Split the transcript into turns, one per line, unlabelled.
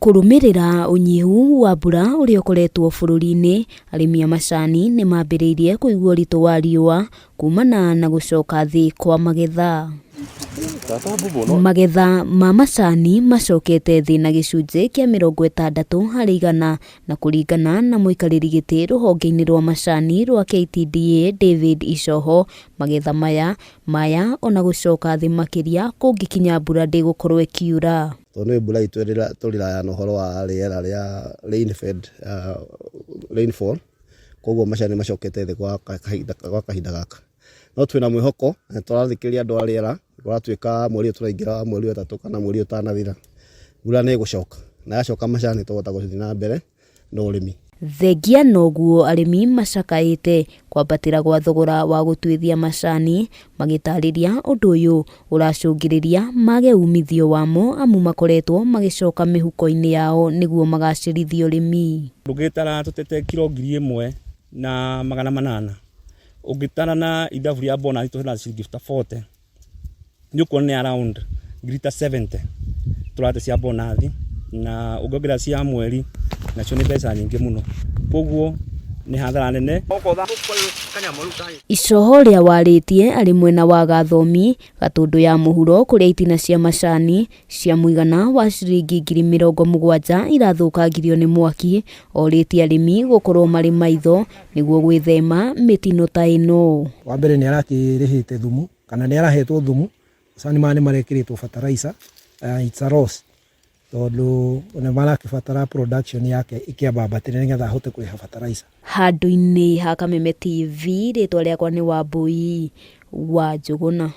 Kũrũmĩrĩra ũnyihu wa mbura ũrĩa ũkoretwo bũrũri-inĩ, arĩmi a macani nĩ mambĩrĩirie kũigua ũritũ wa riũa kumana na gũcoka thĩ kwa magetha. Magetha ma macani macokete thĩ na gĩcunjĩ kĩa 60%, na kũringana na mũikarĩri gĩtĩ rũhonge-inĩ rwa macani rwa KTDA David Icoho, magetha maya maya ona gũcoka thĩ makĩria kũngĩkinya mbura ndĩgũkorwo ĩkiura.
Tondũ nĩ mbura itũ tũrĩraya na ũhoro wa rĩera rĩa rainfed, rainfall, koguo macani macokete thĩ gwa kahinda gaka. No twĩna mwĩhoko na tũrathikĩrĩria andũ a rĩera, kũratuĩka mweri ũyũ tũraingĩra wa mweri wa ĩtatũ kana mweri ũtanathira, mbura nĩ ĩgũcoka, na yacoka macani tũhota gũthiĩ na mbere na ũrĩmi.
Thengia noguo arĩmi macakaĩte kwambatĩra gwa thogora wa gũtuithia macani, magĩtarĩria ũndũ ũyũ ũracũngĩrĩria mage umithio wamo amu makoretwo magĩcoka mĩhuko-inĩ yao nĩguo magacĩrithie ũrĩmi.
Ndũngĩtara tũtete kiro 1800, ũngĩtara na ithabu rĩa bonus tũhena ciringi ta 40, nĩ ũkuona nĩ around ngiri ta 70 tũrate cia bonus, na ũngĩongerera cia mweri nacio nĩ mbeca nyingĩ mũno, koguo nĩ hathara nene.
Icoho rĩa warĩtie arĩ mwena wa Gathomi, Gatũndũ ya mũhuro, kũrĩa itina cia macani cia mũigana wa ciringi 70,000 irathũkangirio nĩ mwaki, orĩtie arĩmi gũkorwo marĩ maitho nĩguo gwĩthema mĩtino ta ĩno.
Wa mbere, nĩ arakĩrĩhĩte thumu kana nĩ arahetwo thumu, macani maya nĩ marekĩrĩtwo fertilizer, it's a loss tondũ nĩ marakĩbatara production yake ĩkĩambambatĩre nĩgetha ahote kũrĩha fertilizer.
Handũ-inĩ ha Kameme TV, rĩtwa rĩakwa nĩ Wambui wa Njũgũna.